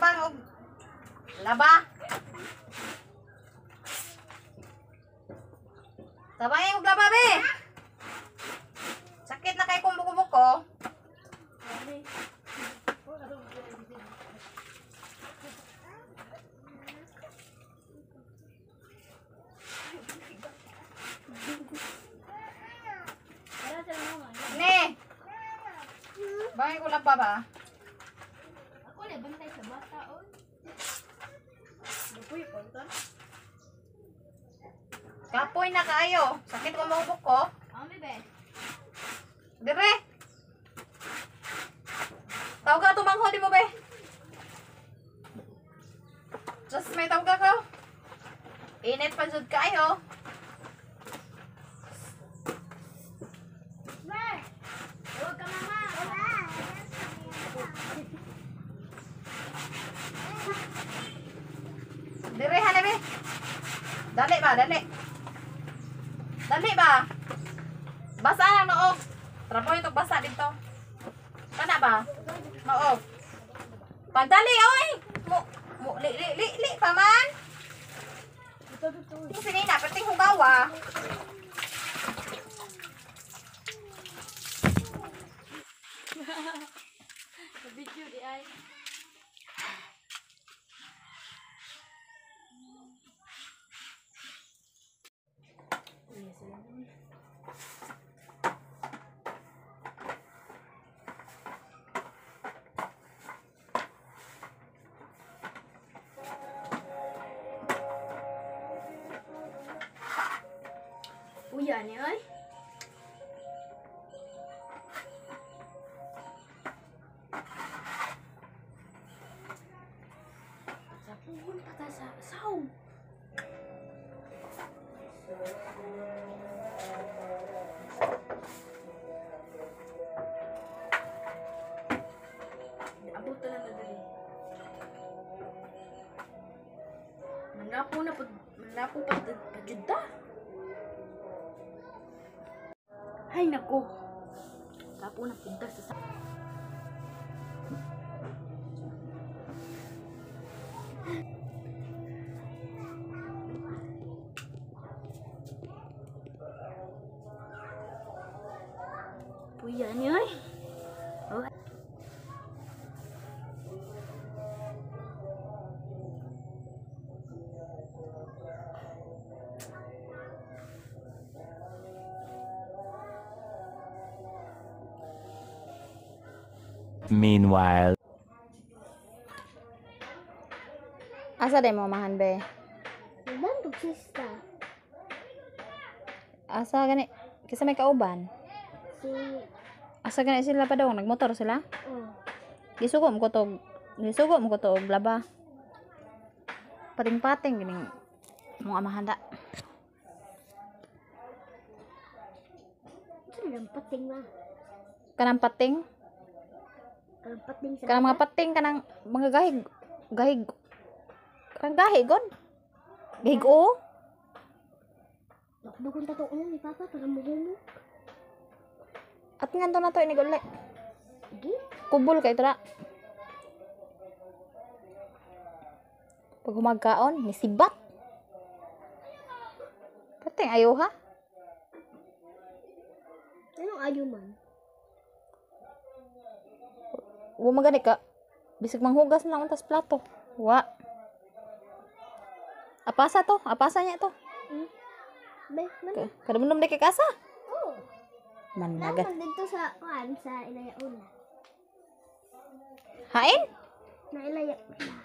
Tabang og laba. Tabang og laba be. Sakit na kay kong buko-buko. Ne. Bangay ko laba ba? Ako na bantay sa bata oy. Lupoy konton. Kapoy na kaayo. Sakit ko mo buko. Ami be. Dire. Tawag ka tumangho di mo be. Just may tawag ka. Init pa jud kaayo. Huwag ka mama. Dire ha be. Dali ba, dali. Dali ba? Basa lang noog. Trabaho itong basa dito. Kana ba? Noog. Pagdali oy. Mo mo li li li, li pa man. Ting sinina perting hugawa. Video di ay. Uya ni ay. Sa puhon pa ta sa saw. Abot na lang na dali. Manrapo na pud, manrapo pa pa jud ta. Hay nako. Rapo na pud ta sa Puya ni oy. Oh. Meanwhile. Asa day mo mahan be? Nagdantog sista. Asa gani? Kisa may kauban. Si Asa gani sila pa daw nagmotor sila? Oh. Gisugo mo ko tog gisugo mo ko to og laba. Pating-pating gining mong amahanda. Ito lang pating ma. Kanang pating, Kanang pating sa kanang mga pating kanang mga gahig gahig kanang gahig god. Gahig o. Dukdukon ta to ni Papa para muhumok. At nga to na to inig uli. Sige. Kubol kay tra. Pag humagkaon, ni sibat. Pating ayo ha. Anong ayo man? Wa magani ka. Bisag manghugas na lang untas plato. Wa. Apasa to, apasa niya to. Be, man. Kadumdum di kay kasa. Oh. Managat. Naman dito sa kuan sa Ilayauna. Hain? Na Ilayauna.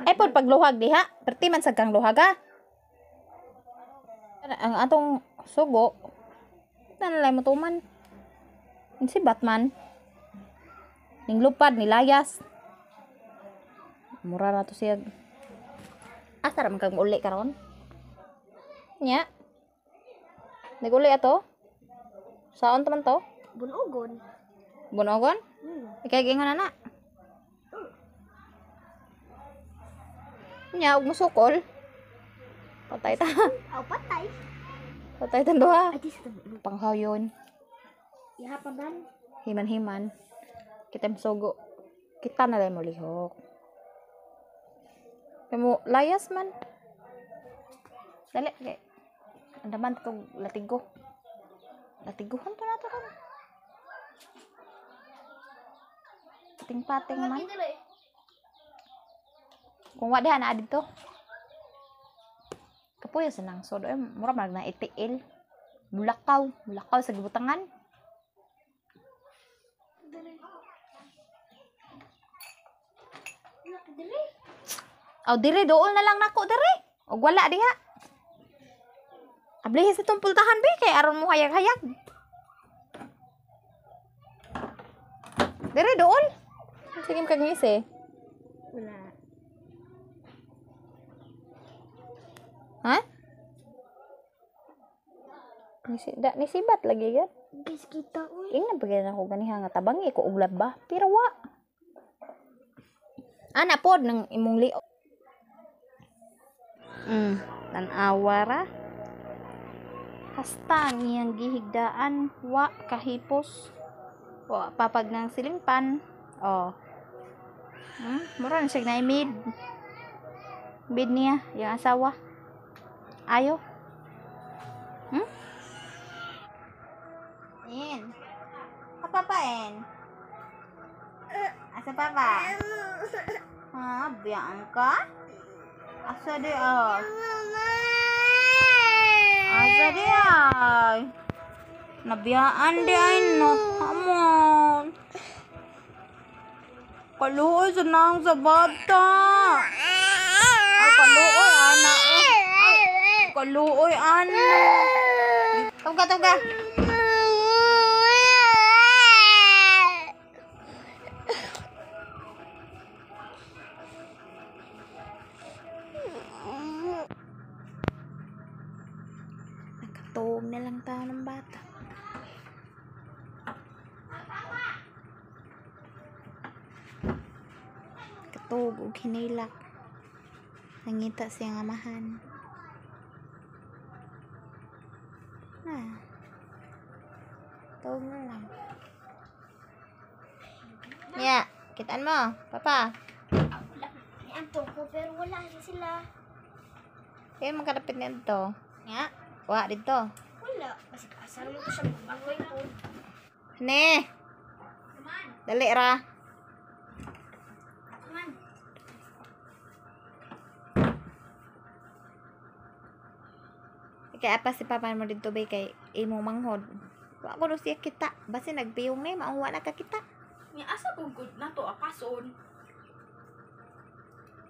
Ay pod pagluhag diha. Perti man sad kang luhag ha. Ang atong sugo tanalay mo tuman. Si Batman. Ning lupad ni layas. Mura ra to siya. Asa ra man kag uli karon? Nya. Naguli ato? Saon to man to? Bunogon. Bunogon? Hmm. Ikay gingon na. Nya ug musukol. Patay ta. Aw patay. Patay ta duha. Ay di sa tabi. Panghayon. Ihapagan. Himan-himan. Kitem sugo. Kita na lang mo lihok. Kamo layas man. Dali kay. Andaman to latigo. Latiguhon to na to ron. Pating-pating man. Kung wa diha naa didto. Kapuyo sa nang sod, mura man na itiil. Mulakaw, mulakaw sa gibutangan. Aw dire dool na lang nako dire. Og wala diha. Ablihi sa itong pultahan be kay aron mo hayag-hayag. Dire dool. Sige kag ngisi. Wala. Ha? Nisi, da, nisibat lagi yan. Guys, kita uy. Ingnan pa gyud ako ganiha nga tabangi ko og laba, pero wa. Ana pod nang imong lio. Tan-awa ra. Hasta ang iyang gihigdaan, wa kahipos. Wa papag ng silingpan. Oh. Mura na siya na mid. Mid niya, yung asawa. Ayo. In. Apa pa en? Asa papa? Ha, biyaan ka? Asa di ah? Asa di ay? Nabiyaan di ay no. Amon. Kaluoy sa nang sa bata. Ay, kaluoy ana. Ay, kaluoy ana. Tungga, tungga. Nakatuog na lang tao ng bata. Katuog og hinilak. Nangita siyang amahan. Na. Tuog na lang. Ya, kitaan mo, papa. Wala. Nianto ko pero wala na sila. Kaya magkalapit nito. Nga, wa dito. Wala. Kasi asar mo to siya magbangoy po. Ne. Dali ra. Man. Kay apa si papa mo dito bay kay imong manghod. Wa ko do siya kita. Basi nagpiyong ni maong wa na ka kita. Nga asa kung good na to apason.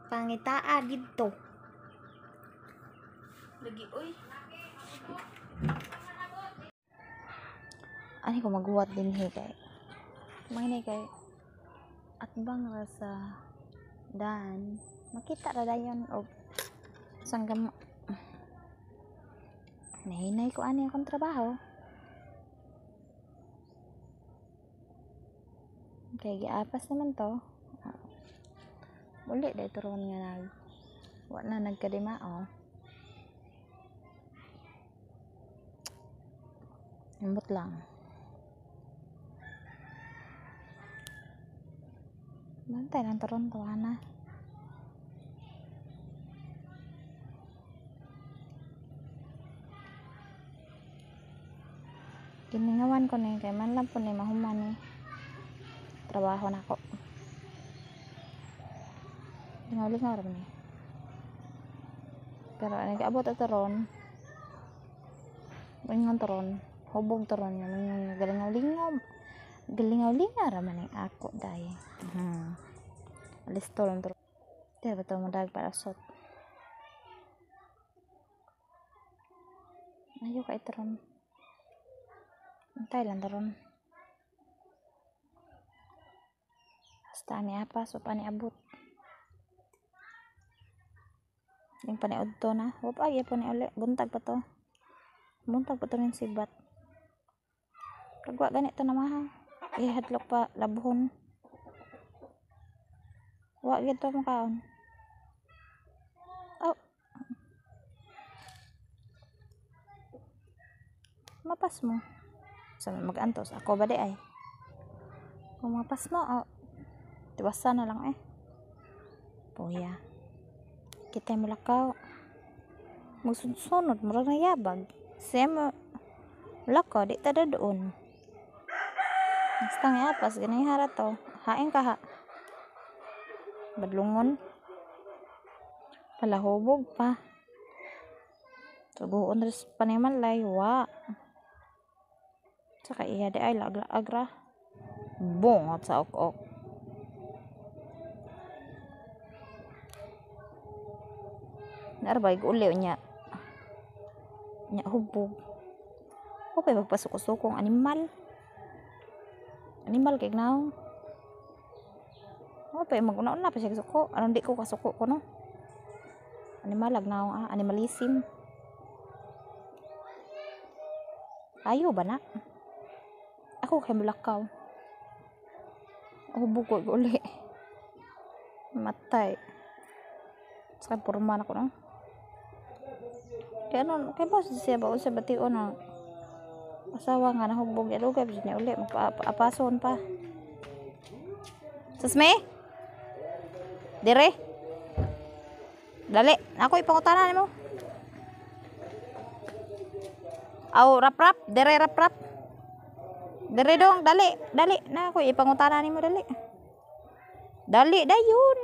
Pangitaa didto. Lagi oy. Ani ko maghuwat din he kay. Mangini kay atbang ra sa daan. Makita ra dayon og sanggam. Nahinay ko ani akong trabaho. Kay giapas naman to. Muli dahil turon nga nag wa na nagkadimao. Ambot lang. Bantay lang turon to ana. Giningawan ko ni kay man lang po ni mahuman ni trabaho nako. Lingaw-lingaw ra ni. Pero nag-abot ato ron. Ingon to ron, hubog to ron nga mingon nga galingaw-lingaw. Galingaw-lingaw ra man ang ako dai. Listo lang to. Di ba to madag para sot. Ayo kay ron. Antay lang to ron. Basta ani apas o pani abot. Yung paniod to na. Wap ay po ni uli. Buntag pa to. Buntag pa to rin sibat. Kagwa ganito na maha. Ihadlok pa labuhon. Wa gid to makaon. Oh. Mapas mo. Sa mag-antos ako ba di ay? Kung mapas mo, oh. Tiwasan na lang eh. Puya. Kita mo lakaw. Magsunod, murag na yabag. Siya mo, lakaw, di ta doon. Basta nga apas, ganay hara to. Hain ka ha. Badlungon. Palahubog pa. Tuguon rin panimalay, wa. Saka iya di ay laglaag ra. Bungot sa ok-ok. Naarbay uli nya. Nya hubog. O pa magpasuko-sukong animal. Animal kay gnaw. O pa maguna-una pa siya suko. Aron di ko kasuko ko no. Animal agnaw ah, animalism. Ayo ba na? Ako kay mulakaw. Hubog ko uli. Matay. Sa porma na ko no. Kaya ano, kay boss siya ba unsa bation ang asawa nga nahubog ya dugay niya uli magpaapason pa. Susme? Dire. Dali, ako ipangutana nimo. Aw, rap rap, dire rap rap. Dire dong, dali, dali. Na ako ipangutana nimo dali. Dali dayon.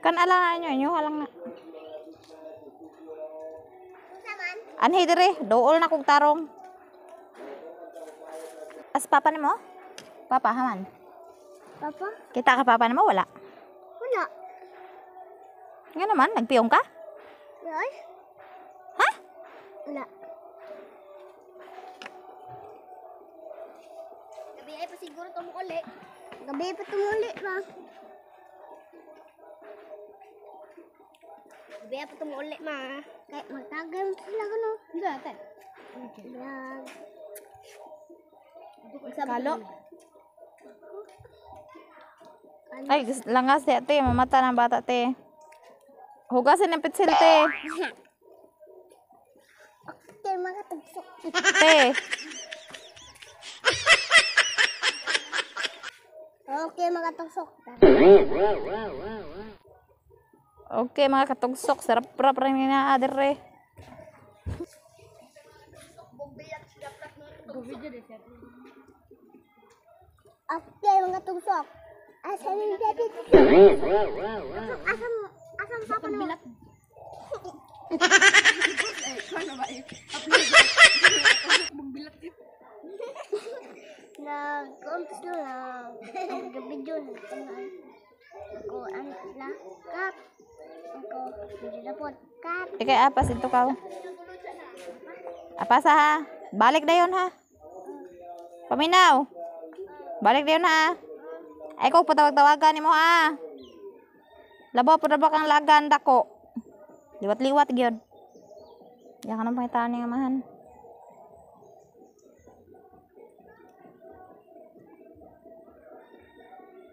Kan ala inyo, inyo halang na. Anhi dire, dool na kog tarong. As papa nimo? Papa haman. Papa? Kita ka papa nimo wala? Wala. Nga naman, nagpiyong ka? Wala. Ha? Wala. Gabi ay pa siguro tumuli. Gabi pa tumuli ma. Gabi ay pa tumuli ma. Kaya magtagal sila kuno. Hindi ate. Vlog. Kalo. Ay, langas di ate, mamata ng bata te. Hugasin ang pitsil te. Okay, mga tugsok. Te, Okay, mga tugsok. Okay mga katugsok, sarap rap rin na dire. Okay, mga tugsok. Asa yung daddy? Asam, asam papa no? Nag-umpis na lang. Nag-video na. Ako, ano sila? Cut. Ako, video na po. Cut. Ikay apas ito ka. Apasa ha. Balik dayon ha. Paminaw. Balik dayon ha. Ay ko patawag-tawagan nimo ha. Labaw po na ba kang lagan dako. Liwat-liwat gyud. Ya kanang pangitaan ni amahan.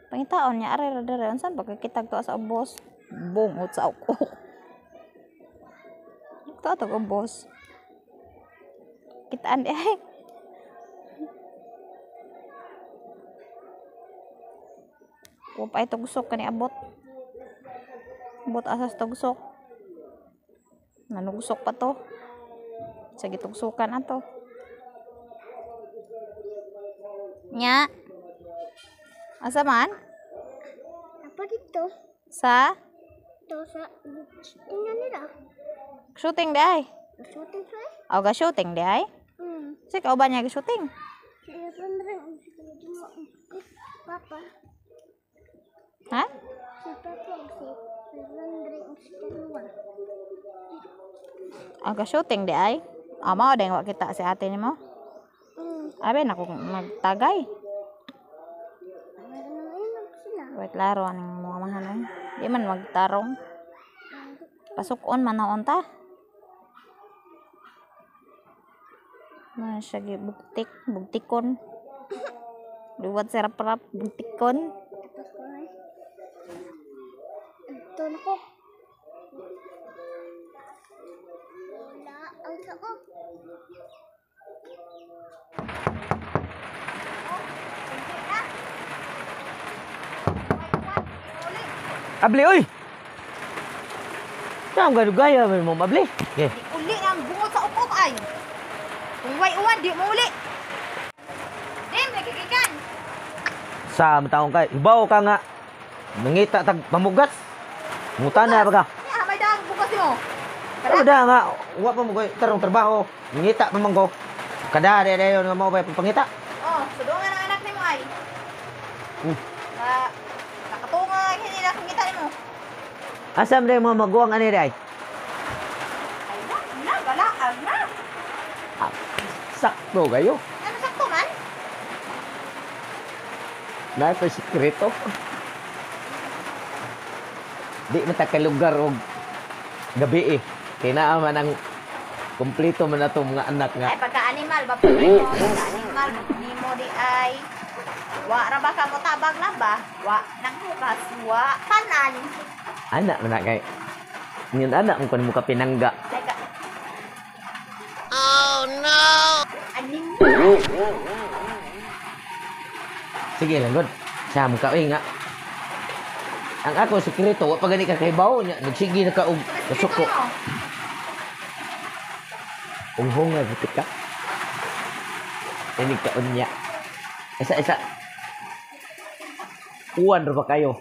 Pangitaon niya are ra dire unsan ba kitag to sa ubos. Bungot sa ako. To to ubos. Kitaan di ay. Wa pa tugsok kani abot. Abot asas tugsok. Nanugsok pa to. Sa gitugsukan ato. Nya. Asa man? Apa dito? Sa Ito sa, tingnan nila. shooting di ay. Shooting sa eh. Aw ga shooting di ay. Si kauban niya ga shooting. Si Aaron rin. Si Papa. Ha? Si Papa si Aaron rin. Si Dalawa. Aw ga shooting di ay. Amo deng wa kita si ate nimo. Abe na kung magtagay. Meron na ngayon sila. Wait laro aning mga mahanong. Di man magtarong. Pasukon man naon ta. Man siya gi buktik, buktikon. Duwat sa rap buktikon. Tapos ko ay. Ito na ko. Wala ang sako. Abli oy. Saan ka gaya mo abli? Okay. Uli ang bungot sa ukok ay. Kung way uwan, di mo uli. Dim, nagkikikan. Sa taong kay ibaw ka nga nangita tag pamugas. Mutana ba ka? Ay, may dang bukas mo. Ano da nga wa pa mo koy tarong trabaho. Nangita pa man ko. Kada de dayon nga mao pa pangita. Oh, sudungan ang anak nimo ay. Nakatunga hindi na kung nimo. Asa man mo maguwang ani day? Ay na, na balaag na. Sakto kayo. Ano sakto man? Na pa sikreto. Di man ta kalugar og gabi eh. Kay naa man ang kumpleto man atong mga anak nga. Ay pagka-animal ba po nimo, pagka-animal nimo di ay. Wa ra ba ka mo tabang na ba? Wa nang hukas, wa tanan. Anak man na kay. Ngun anak mo kun mo ka pinangga. Ay ka. Oh no. Animal. Sige lang gud. Sa mo ka oy nga. Ang ako sikreto wa pa gani ka kahibaw nya nagsige na ka og kasuko. Unghunga gid ka. Ini ka unya. Isa isa. Uwan ra ba kayo?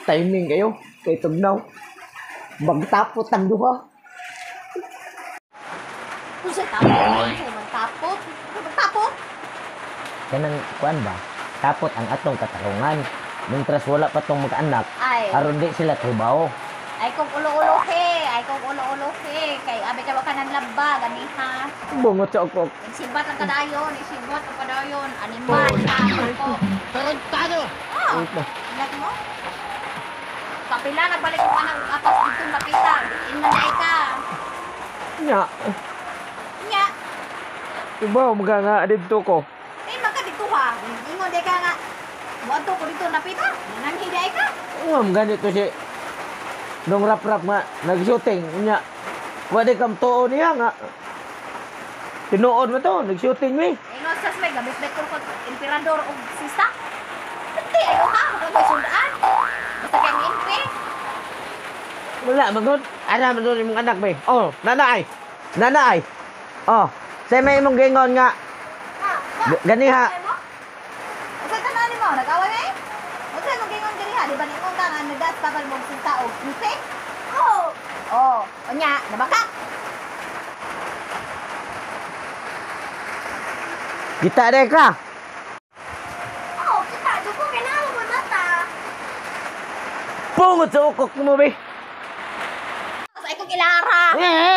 Timing kayo kay tugnaw. Magtapot ang duha. Kung sa tapot, kung magtapot, magtapot. Kanang kuan ba? Tapot ang atong katarungan. Mintras wala pa tong mga anak, Ay. aron di sila kahibaw. Ay kung ulo-ulo he, ay kung ulo-ulo he, kay abi ka ka ng lamba, ganiha. Bungot sa ukok. Nagsibat ang kadayon, nagsibat ang kadayon, animal, tapot ko. Tarantado! Ah, anak mo? Kapila, nagbalik ko ka ng apas dito nakita. Diin na na ka. Nya, Nya, ibaw mga nga didto ko. eh magka dito ha. Ingon di ka nga. Muadto ko dito napita. Nanghida ka. Ngam ganito si nung rap-rap nga nag-shooting nya. Wa di kam tuo niya nga. Tinuod mo to, nag-shooting mi. Ingon sas may gamit may ko emperador og sista. Hindi ayo ha, magkagay sundaan. Basta kay ang impe. Wala man gud. Ara man gud imong anak be. Oh, nanay. Nanay. Oh, say may imong gingon nga. Ganiha. Usa tanan nimo, nag-away eh? Usa imong gingon diri ha, di ba ningon ka nga nagdas tabal mo sista og impe? Oh. Oh, unya, nabaka. Kita de ka. Oh, kita jud ko kay naa mo mata. Pungot sa ukok mo be. Sa ikong ilara. Eh,